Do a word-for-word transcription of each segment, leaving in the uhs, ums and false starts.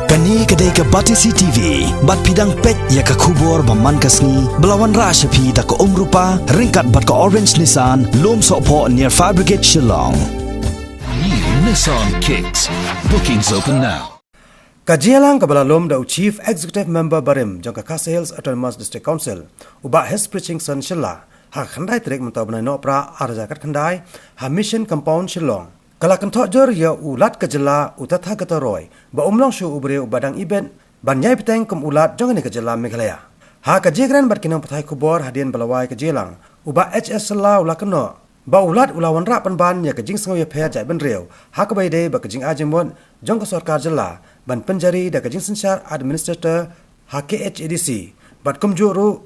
Kane ka dei ka Batesi T V, bad phi dang peit ïa ka khubor ba man ka sngi, ba la wanrah sha phi da ka Umrupa, ryngkat bad ka Orange Nissan, Lum Sohphoh near Fire Brigade Shillong. New Nissan Kicks. Bookings open now. Ka jingïalang kaba la lum da u Chief Executive Member barim jong ka Khasi Hills Autonomous District Council, u Bah Hesprichingson Shylla, ha ka khyndai tarik mynta u bnai Nohprah arhajar khatkhyndai, ha Mission Compound Shillong, ka la kynthoh jur ïa u Lat ka jylla u Tathagata Roy ba um long shuh u briew uba dang ibit ban ïai bteng kum u Lat jong kane ka jylla Meghalaya. Ha ka jingkren bad ki nongpathai khubor hadien ba la wai ka jingïalang, u Bah H S Shylla u la kynnoh ba u Lat u la wanrah pynban ïa ka jingsngew ïapher jaitbynriew ha kaba ïadei bad ka jingai jingmut jong ka sorkar jylla ban pynjari da ka jingsynshar administrator ha K H A D C, bad kumjuh ruh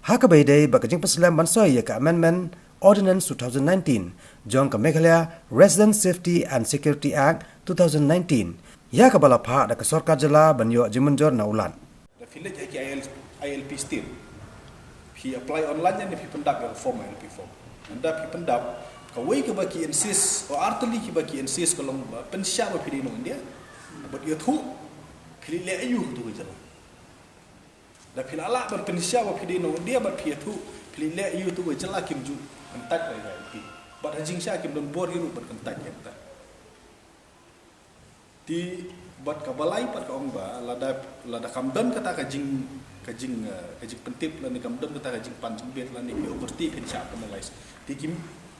ha kaba ïadei bad ka jingpynslem ban soi ïa ka Amendment Ordinance two thousand nineteen jong ka Meghalaya Resident Safety and Security Act two thousand nineteen, ïa kaba la phah da ka sorkar jylla ban ïoh jingmynjur na u Lat. Da phi leit ha ki I L, I L P State, phi apply online ne phi pyndap ïa ka form, I L P form. Ynda phi pyndap, kawei kaba ki insist, o, artylli kiba ki insist ka long ba pynshai ba phi dei nong India, bad ïathuh phi leit leh aiu ha katu ka jylla. Da phi la lah ban pynshai ba phi dei nong India bad phi ïathuh phi leit leh aiu ha katu ka jylla, kim ju contact ïa ka I L P. Bad ha jingshai kim don bor hi ruh ban contact ïa kata. Te bad kaba lai pat ka ong ba lada, lada kam don kata ka jing, ka jing, eh, ka jingpyntip lane kam don kata ka jingpan jingbit lane ki overstay phin shah penalize. Te kim,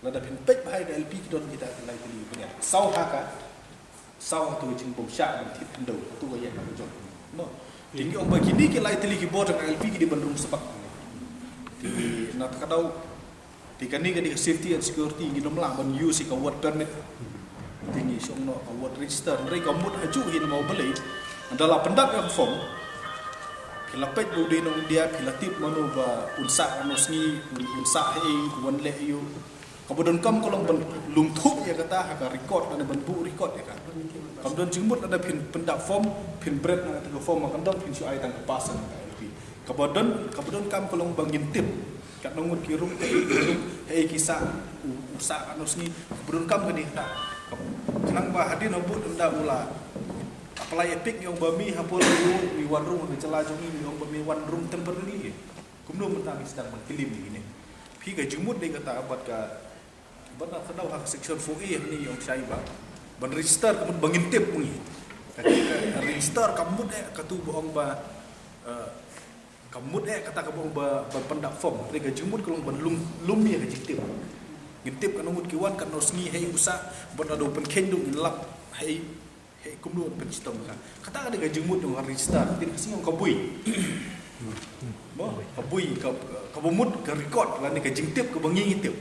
lada phin peit bha ïa ka I L P ki don kita ki lai tylli ki bniat. Saw ha ka, saw ha katu ka jingbym shah ban thied khyndew, katu ka ïa ka jong. No. Te ki ong ba kine ki lai tylli ki bor jong ka I L P ki dei ban rung sbak. Te na kata ka daw, te kane ka dei ka safety and security, ngin ym lah ban use ïa ka work permit. Te ngi shong noh ka work register. Hynrei ka mut ha juh hi namar balei, ynda la pyndap ïa ka form, phi la peit ba u dei nong India, phi la tip mano ba un sah kano sngi, un, un sah haei, un wan leh aiu. Kaba donkam ka long ban lum thup ïa kata ha ka record lane ban buh record ïa ka. Kam don jingmut lada phin pyndap form, phin bret na kata ka form, ma kan don phin shu ai tang ka pass na ka I L P. Kaba don, kaba donkam ka long ba ngin tip. Katno ngut ki rung, ki rung, haei ki sah, u, u sah kano sngi, kaba donkam kane kata. Khnang ba hadien habud ynda u la apply ïa pick ngi ong ba mi ha por u, mi wan rung ha ka jylla jong ngi, mi ong ba mi wan rung temporarily. Kumno mynta ngi sdang ban klim ïa kine. Phi ka jingmut dei kata bad ka, bad na ka daw ha ka section four A hangne ong shai ba ban register ka mut ba ngin tip u ngi. Ka, ka register ka mut eh katu ba ong ba, eh, ka mut eh kata kaba ong ba, ba pyndap form. Te ka jingmut ka long ban lum, lum ïa ka jingtip. Ngin tip katno ngut ki wan, katno sngi, haei u sah, bad lada u pynkheiñ ruh ngin lap haei, haei kumno ban pynshitom ka. Kata ka dei ka jingmut jong ka register, te ka sngi ong ka bui. Mo, ka bui, ka, kaba mut ka record lane ka jingtip kaba ngi ngi tip.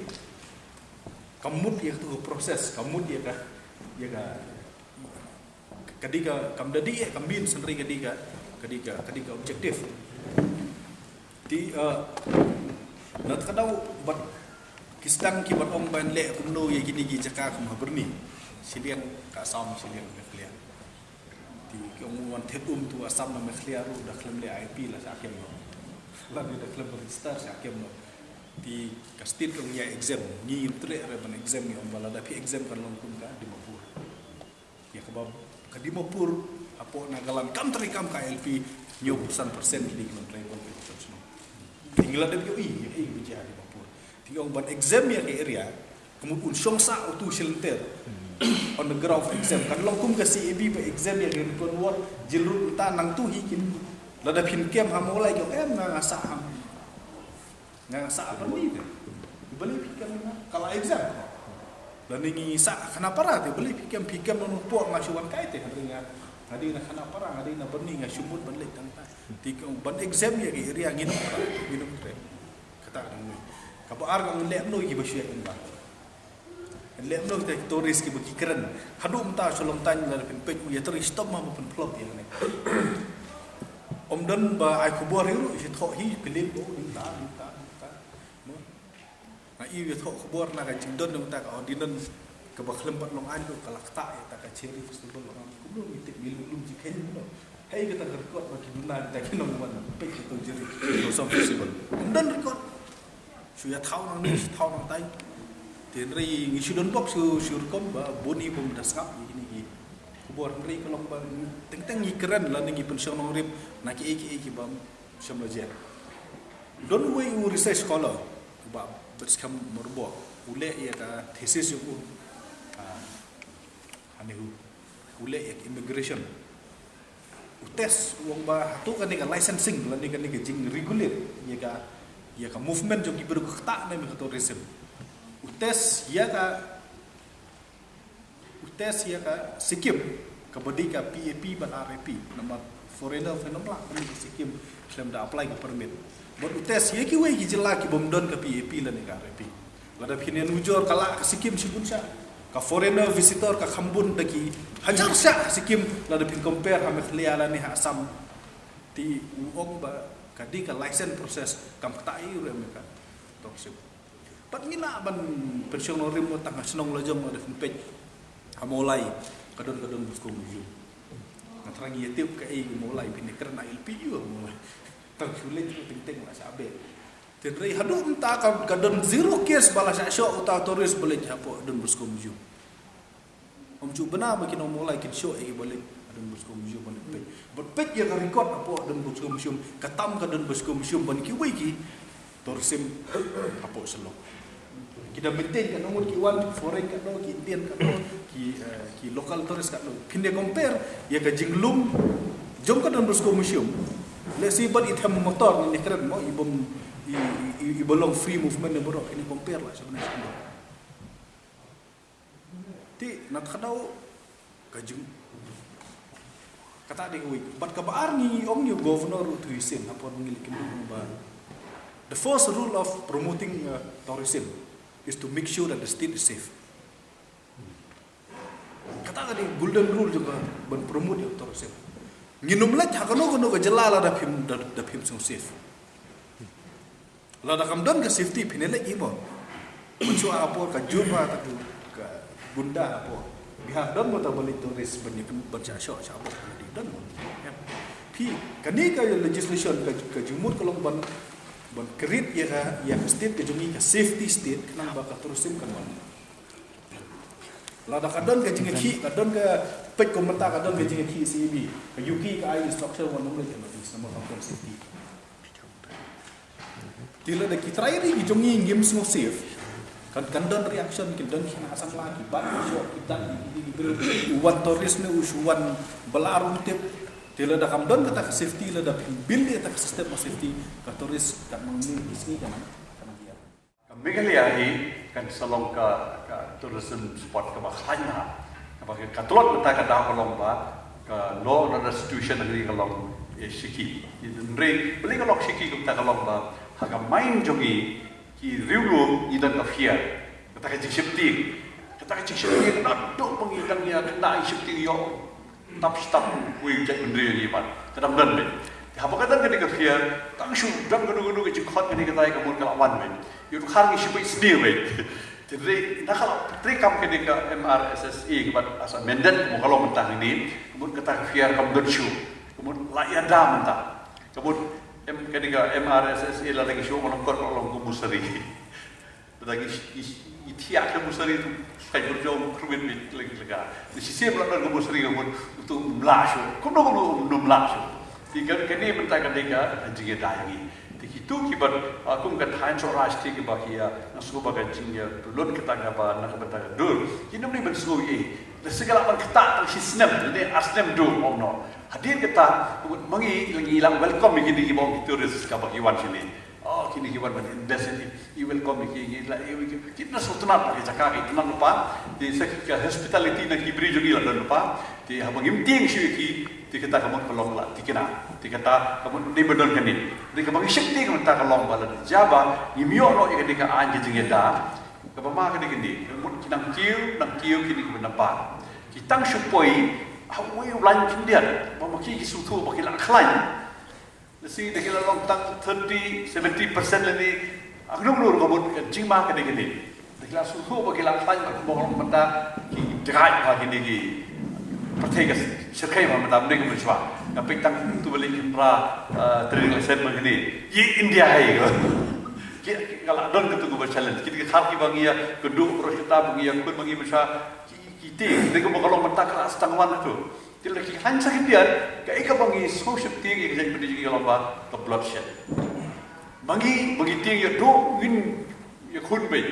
Ka mut ïa katu ka process, ka mut ïa ka, ïa ka, ka dei ka, kam da dei eh ka means, hynrei ka dei ka, ka dei ka, ka dei ka objective. Te, eh, na kata ka daw bad ki sdang ki ban ong ban leh kumno ïa kine ki jaka kum ha Byrni. Shiliang ka Assam, shiliang Meghalaya. Te ki ong wan thied um tu Assam na Meghalaya ruh da khlem leh I L P la shah kem noh. Lane da khlem register shah kem noh. Te ka state ka ong ïa exempt, ngi ngim treh re ban exempt, ngi ong ba lada phi exempt kan long kum ka Dimapur. Ïa kaba ka Dimapur hapoh Nagaland kam trei kam ka I L P, hynñiewphew san percent ki dei ki non-tribal, hynñiewphew san shnong. Te ngi la dep ïohi ïa kaei kaba jia ha Dimapur. Te ngi ong ban exempt ïa ka area, ka mut un shong sah utu shilynter. On the ground of exempt. Kan long kum ka C A B ba exempt ïa ka Rincon Ward, Jail Road, mynta nangtu hi kin, lada phin kem ha Mawlai ki ong em nga nga sah ha Nga, nga sah ha Byrni te. Balei phi kem nga? Ka la exempt. Lane ngi sah ha Khanapara te, balei phi kem, phi kem na nongpoh, nga shu wan kai te, hynrei nga, nga dei na Khanapara, nga dei na Byrni, nga shu mut ban leit tang tai. Te ki ong ban exempt ïa ka area, ngin ym treh, ngin ym treh. Kata ka dang mih. Kaba ar ka ong leh kumno kiba shu ïaid lyngba. Leh kumno kita ki tourist kiba ki kren. Haduh mynta shu long tang lada phin peit u ïatrei shitom ha ba pynphlop ïa kane. Ym don ba ai khubor hi ruh, shi thoh hi kylli ba u ding ta, ding ta, ding ta. Mo. Nga ïohi ïa thoh khubor na ka jingdon dong ta ka ordinance kaba khlem pat long aiñ ruh ka la ktah ïa ta ka Cherry Festival, long kumno ngi tip, ngi lum lum jingkheiñ kumno. Hei kata ka record ba ki duna kita ki nongwan peit kato Cherry Blossom Festival. Ym don record. Shu ïa thaw nangne, shu thaw nangtai. Te hynrei ngi shu don bok shu, shu rukom ba bun hi bym da sngap ïa kine ki. Bor hynrei ka long ba teng teng ngi kren lane ngi pynshong nongrim na ki ei ki ei ki bym shym la jia. Don uwei u research scholar, u Bah Batskhem Myrboh, u leh ïa ka thesis jong u, ah, ha NEHU, u leh ïa ka immigration. U test, u ong ba hato kane ka licensing lane kane ka jingregulate ïa ka, ïa ka movement jong ki briew ka ktah ne em ïa ka tourism. U test ïa ka, u test ïa ka Sikkim kaba dei ka P A P bad R A P, namar foreigner phin ym lah ban leit sha Sikkim khlem da apply ka permit. Bad u test ïa kiwei ki jylla ki bym don ka P A P lane ka R A P. Lada phin ïanujor ka lah ka Sikkim shibun shah, ka foreigner visitor ka kham bun da ki hajar shah ha Sikkim, lada phin compare ha Meghalaya lane ha Assam. Te u ong ba ka dei ka license process kam ktah ei ruh em ïa ka tourism. Pat ngi lah ban pynshong nongrim mo tang ha shnong la jong, lada phin peit ha Mawlai ka don ka Don Bosco Museum. Nga thrang ïa tip kaei ka Mawlai, phin ïa kren ïa lpi ïa Mawlai. Tang shu leit teng teng la shah beh. Hynrei haduh mynta ka, ka don zero case ba la shah shoh uta u tourist ba leit hapoh Don Bosco Museum. Ym ju bna ba ki nong Mawlai kin shoh ïa ki ba leit ha Don Bosco Museum ba leit peit. Bad peit ïa ka record hapoh Don Bosco Museum, ka tam ka Don Bosco Museum ban kiwei ki tourism hapoh Shillong. Ki da maintain katno ngut ki wan, foreign katno, ki Indian katno, ki, eh, ki local tourist katno. Phin ïa compare ïa ka jinglum jong ka Don Bosco Museum. Let's say bad i them motor ne kren mo, i bym, i, i, i, i ba long free movement ne baroh, phin ïa compare lah sha bnai sha khyndew. Te na kata ka daw ka jing, kata dei kawei. Bad kaba ar ngi ong ïa u governor u Thui Sing hapor ngi leh kin ong ba the first rule of promoting, uh, tourism is to make sure that the state is safe. Kata ka dei golden rule jong ka ban promote ïa u tourism. Ngin ym leit ha kano kano ka jylla lada phim, da, da phim sngewsafe. Lada kam don ka safety phin ïa leit ïa mo. Mynshuwa ha por ka June ba ta ka gunda ha por Bihar don mo ta ba leit tourist ban ïa pyn, ban shah shoh shah bok, don mo. Phi, kane ka legislation ka, ka jingmut ka long ban, ban create ïa ka, ïa ka state ka jong ngi ka safety state, khnang ba ka tourism kan wan. Lada ka don ka jingïakhih, ka don ka, peit kum mynta ka don ka jingïakhih C A B, ka U K ka ai instruction wat nym leit ha North East namar kam don safety. Te lada ki trai ri ki jong ngi ngim sngewsafe, kan, kan don reaction, kin don ki khynnah samla ki bat ki shoh ki dat ki, ki, ki briew, u wan tourist ne u shu wan ba la rum tip. Te lada kam don kata ka safety, lada phin build ïa kata ka system of safety, ka tourist kan nang ïa ki sngi kan nang, kan nang ïa. Ka Meghalaya hi kan sa long ka, ka tourism spot kaba khlaiñ bha. Kaba ka tlot mynta ka daw ka long ba ka law and order situation hi ka long, eh, shaky. Hynrei balei ka long shaky kumta, ka long ba ha ka mind jong ngi ki riewlum ngi don ka fear. Kata ka jingsheptieng. Kata ka jingsheptieng naduh ba ngi dang ïa khynnah ngi sheptieng ïoh tap stap wei jait bynriew ngi pat. Ka dang don beit. Te haba ka don kane ka fear, tang shu don kano kano ka jingkhot kane katai ka mut ka la wan beit. Ïoh dkhar ngi shu beit sniew beit. Te dei na ka la treikam kane ka M R S S A ka bad as amended mo ka long mynta hangne. Ka mut kata ka fear kam don shuh. Ka mut la ïada mynta. Ka mut em kane ka M R S S A lada ngi shu ong ka long kot ka long ka musari. Lada ngi, ngi, ngi thiah ka musari tu, kai bor jong khrwit bit leng lega. Te shisien la don ka musari ka mut utu ym lah shuh. Kumno kumno ym lah shuh. Te ka, kane mynta ka dei ka jingïada ïa ngi. Te kitu kiba, ah, kum ka thaiñ Swaraj te kiba ki ïa, nga sngew ba ka jingïalut kata kaba na ka bynta ka dur. Ki nym dei ban sngew ei. Lada shisha ka lah ban ktah tang shi snem, lane ar snem dur ym noh. Hadien kata, ma ngi la ngi la welcome ïa kine kiba ong ki tourist kaba ki wan shane. Oh, kine ki wan ban invest ïa ngi, i welcome ïa ki, ngi la, i, i, ki na sngewtynnat bha ki jaka, ki tynnat lypa, te sa ki ka hospitality na ki briew jong ngi la don lypa, te haba ngim tieng shuh ïa ki, te kata ka mut ka long la thikna, te kata ka mut dei ban don kane. Dei kaba ngi sheptieng mynta ka long ba lada jia ba ngim ïoh noh ïa kane ka aiñ ka jingïada, kaba ma kane kane, ka mut ki nang kiew, nang kiew kine kiba nabar. Ki tang shu poi ha uwei u laiñ khyndiat, ba ma ki ki sngewthuh ba ki la khlaiñ. Lehse da ki la long tang thirty, seventy percent lane, ah, kano kano ruh ka mut ka jingma kane kane. Da ki la sngewthuh ba ki la khlaiñ bad kumba ka long mynta ki dkhot bha kine ki pyrthei ka shyrkhei bha mynta mynne ka mynshuwa. Nga peit tang tu ba leit khynra, ah, training lesson ba kine. Ïa India hi ka. Ki, ki la don katu kaba challenge. Ki dkhot kiba ngi ïa kynduh baroh kata ba ngi ïa khun ba ngi mynshuwa. Ki, ki Te, te ka ba ka long mynta ka la stang wan tu. Te la ki hynda ki tiar, kaei kaba ngi sngewsih te ngi ka jait bynriew jong ngi ka long ba ka bloodshed. Ba ngi, ba ngi te ngi ïoh ngin ïa khun beit.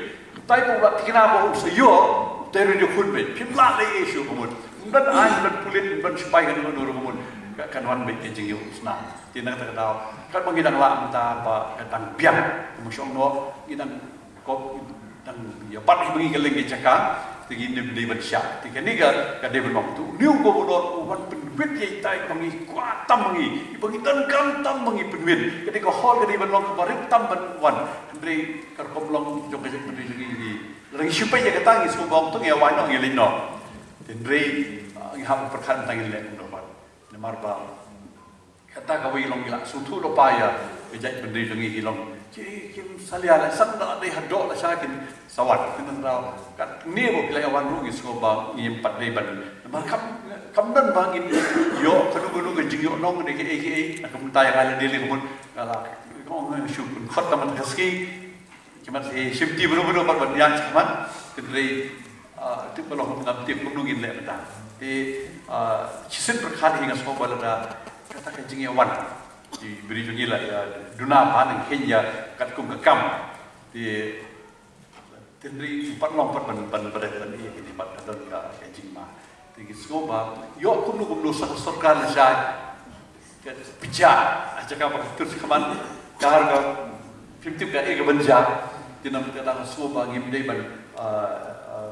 Tai ba la tikna ba un sa ïoh, te ruh ïa khun beit. Phim lah leh issue ka mut. Ym don aiñ, ym don pulit, ym don sipai kano kano ruh ka mut. Ka, kan wan beit ka jingïohsnam. Te na kata ka daw, katba ngi dang lah mynta ba ka dang biang. Ka mut shong noh, ngi dang Ko dang ïa bat hi ba ngi ka leng ka jaka, te ngi nym dei ban shah. Te kane ka, ka dei ban long tu. Une u Governor u wan pynwit ïa itai ba ngi kwah tam ba ngi, ba ngi donkam tam ba ngi pynwit. Ka dei ka hall ka dei ban long kaba rit tam ban wan. Hynrei ka rukom long jong ka jait bynriew jong ngi, ngi. Lada ngi shu peit ïa kata ngi sngewbha ong to ngi ïa wai noh ngi leit noh. Te hynrei, ah, ngi hap pyrkhat tang ngi leh kumno ban. Namar ba Kata kawei long ngi la sngewthuh lypa ïa ka jait bynriew jong ngi, ki long ki, kim salia la san da dei haduh la sha kin sa wan. Kane tang katne ba phi la ïa wan ruh ngi sngewbha ngim pat dei ban. Namar kam, kam don ba ngin ïoh kano kano ka jingïohnong dei kiei kiei. Ka mynta ïa nga la dei lei ka mut nga la ong shu pynkhot tang ka ski. Ki mat hi shim ti bru bru pat ban ïa ki mat. Hynrei, ah, tip ba long ngam tip kumno ngin leh mynta. Te, ah, shisien pyrkhat hi nga sngewbha lada kata ka jingïawan. Te bri jong ngi la ïa duna ba nang khein ïa katkum ka kam. Te, te hynrei pat long pat ban, ban bret ban ïa kine pat ka don ka, ka jingma. Te ngi sngewbha ïoh kumno kumno sa ka sorkar lashai. Ka pynjah, ah, jaka ba ka tur shi khmat, ka har ka phim tip ka e ka ban jah, te namar kata nga sngewbha ngim dei ban, ah, ah,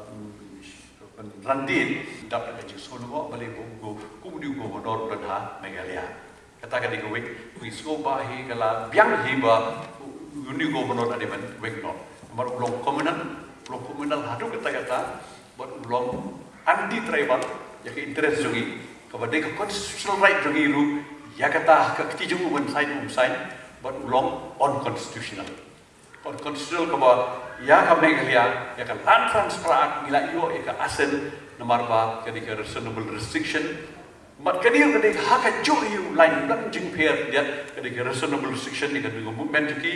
ban randin, dap da ka jingsngew lyngngoh, balei ba u, u, kumne u Governor u don ha Meghalaya. Kata ka dei kawei, ngi sngewbha hi ka la biang hi ba, une u Governor u dei ban weng noh. Namar u long communal, u long communal haduh katta katta, Bad u long anti-tribal, ïa ka interest jong ngi, kaba dei ka constitutional right jong ngi ruh, ïa kata ka kti jong u ban sign um sign, bad u long unconstitutional. Unconstitutional kaba, ïa ka Meghalaya, ïa ka Land Transfer Act, ngi la ïoh, ïa ka assent, namar ba, ka dei ka reasonable restriction, Bad kane ka dei ha kajuh hi u line, u dang jingpher, ïa, ka dei ka reasonable restriction, ïa ka dei ka movement jong ki,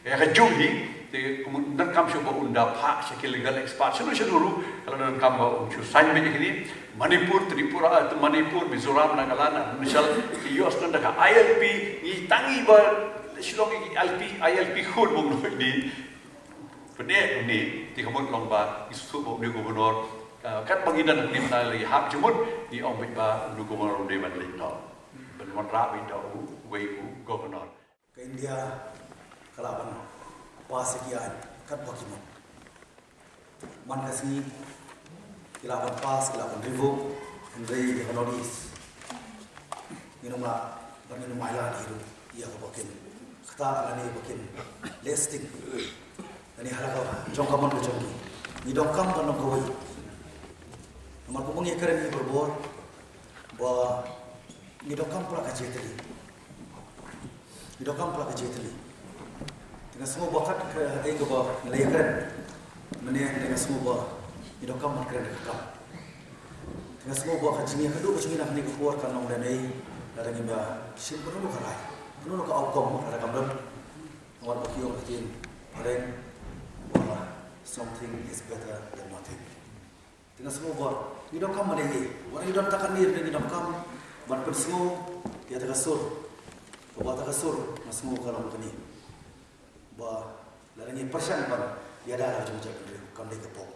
ïa kajuh hi, te ka mut donkam shuh ba un da phah sha ki legal expert, shano shano ruh, ka la donkam ba un shu sign beit ïa kine, Manipur, Tripura, eh, Manipur, Mizoram, Nagaland, Arunachal, ki ïoh sdang da ka I L P, ngi tang ngi ba, Shillong ngi I L P, I L P khun bun noh ni, Pyneh une, te ka mut long ba, ngi sngewthuh ba une u Governor, eh, katba ngi don hangne mynta la ngi hap jingmut, ngi ong beit ba une u Governor u dei ban leit noh. Ban wanrah beit da uwei u Governor. Ka India, ka lah ban pass ïa ki aiñ, katba ki mut. Man ka sngi, ki lah ban pass, ki lah ban revoke, hynrei ïa ka North East. Ngin ym lah, bad ngin ym ailad hi ruh, ïa kaba kin ktah lane ba kin leh sting. Lane ha la ka jong ka mon ka jong ki. Ngi donkam ban long kawei. Namar kumba ngi kren hi barabor, ba ngi donkam para ka jingïatylli. Ngi donkam para ka jingïatylli. Te nga sngew ba kat kaei kaba ngi la ïakren mynne, te nga sngew ba ngi donkam ban kren da ka kam. Te nga sngew ba ka jingïakynduh ka jong ngi na kane ka por kan long lehnoh lada ngim ïa shim kano kano ka rai, kano kano ka outcome lada kam don. Namar ba ki ong ka ktien phareng ba something is better than nothing. Te nga sngew ba ngi donkam ban ïa, wat ngi don ta kane, ngi donkam ban pynsngew ïa ta ka sur. Kaba ta ka sur nga sngew ka long kane, ba lada ngi pyrshang ban ïada la ka jong ka jaitbynriew kam dei ka pop.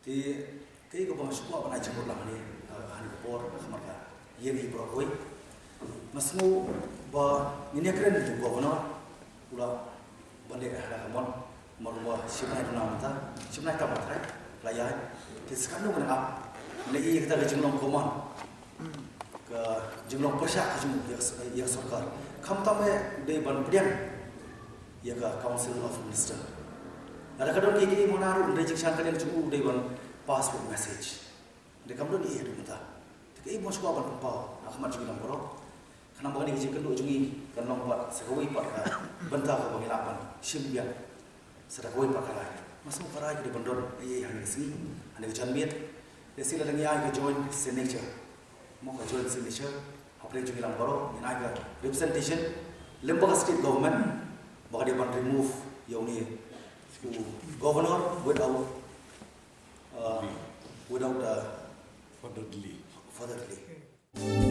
Te kaei kaba nga shu kwah ban ai jingmut lang hangne, ha kane ka por, ha khmat ka ïing hi baroh kawei. Nga sngew ba ngin ïakren ïa u Governor, u la ban leh ha ka mon, namar ba shibnai duna mynta, shibnai tam mynta, la ïaid. Te sa katno ngan ap, ngan ïohi ïa kata ka jinglong common, ka jinglong pyrshah ka jong u ïa ka, ïa ka sorkar. Khamtam eh u dei ban pdiang ïa ka Council of Minister. Lada ka don kiei kiei mano ruh, hynrei jingshah ka liang jong u u dei ban pass beit message. Hynrei kam don ei ei haduh mynta. Te kaei ba nga sngewbha ban pynpaw ha khmat jong ngi lang baroh, khnang ba kane ka jingkynduh jong ngi kan long pat sa kawei pat ka bynta kaba ngi lah ban shim biang sa da kawei pat ka rai. Nga sngew ka rai ka dei ban don ei ei ha kane ka sngi, ha kane ka janmiet. Lehse lada ngi ai ka joint signature, mo, ka joint signature hapdeng jong ngi lang baroh, ngin ai ka representation lem bad ka state government ba ka dei ban remove ïa une u Governor without Uh, without the further delay. Further delay.